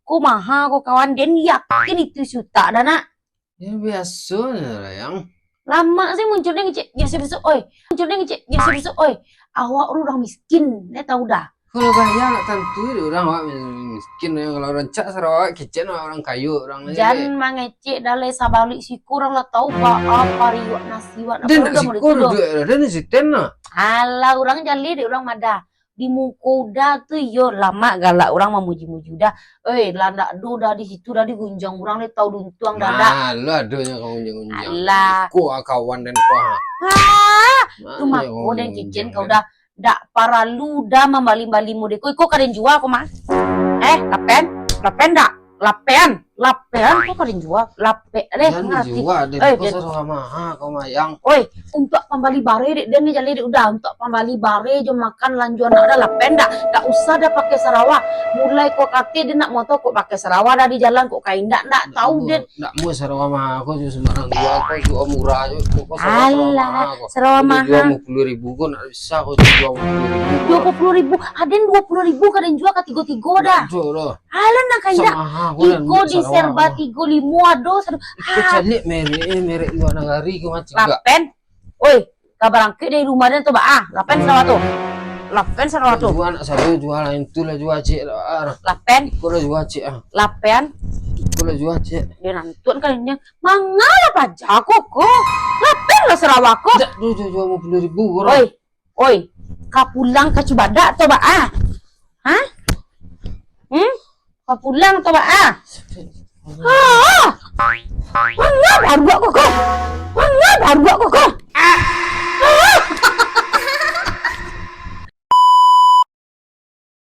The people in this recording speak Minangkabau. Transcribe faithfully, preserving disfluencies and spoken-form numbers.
Ko maha ko kawan, den yakin itu isi utak dah nak. Ya, biaso nyo lah, Yang. Lamak sih muncul den ngecek, biaso-biaso, oi. Muncul den ngecek, biaso-biaso, oi. Awak urang miskin, den tahu dah. Kalau gaya nak tantu dek urang, awak miskin, kalau rancak sarawa awak kecek, awak urang kayo, urang aja. Jan mangecek dah lai, sabalik siku urang lah tahu ba-, apa riwak nasi wak. Den nak siko duduak, den di siten lah. Alah, urang jaleh dek urang madah. Di muko Uda tu iyo lamak galak urang mamuji-muji Uda. Oi, lah ndak ado dah di situ dah digunjang urang deh, tau duntuang dah dak. Nah, lo adonyo kau gunjang-gunjang. Alah. Iko kawan den ko ha. Ah, tu mako den kecek kau dah. Dak paralu dah mambali-bali mode ko. Iko ka den jua ko mah. Eh, lapen? Lapen dak? Lapen? Lapen ko ka den jua? Lapen deh, ngarati. Jan dijua deh, ko sarawa maha ko mah, Yang. Oi, untuak pambali bare dek den ni jaleh dek Uda. Untuak pambali bare jo makan lanjuan dak ado lapen dak? Dak usah dah pakai sarawa. Mulai ko kate den nak moto ko pakai sarawa dah di jalan ko kain dak, dak tahu den. Ndak mau sarawa maha ko, jo sumbarang jua ko, jua murah jo. Ko sarawa maha ko. Alah, sarawa maha. Jua limo puluah ribu ko, ndak bisa ko jua limo puluah ribu. Dua puluah ribu, aden dua puluah ribu ka den jua ka tigo-tigo dah. Ndak jo doh. Alah, nak kain dak? Iko di serba tigo limo ado satu. Iko caliak merek, eh, merek luar nagari ko macam gak. Lapen. Oi, ka barangkek dari rumah den tu ba ah. Lapen sarawa tu. Lapen sarawa tu. Jua nak sado jua lain tu lah jua cek lah. Lapen. Iko lah jua cek ah. Lapen. Iko lah jua cek. Dia nantuan kan ini. Mangalah paja ko ko. Lapen lah sarawa ko. Dak, jua, jua, jua limo puluah ribu ko. Oi. Oi, ka pulang ka Cubadak to ba ah? Ha? Hmm? Ka pulang to ba ah? Ah! Manga baruak ko ko? Manga baruak ko ko?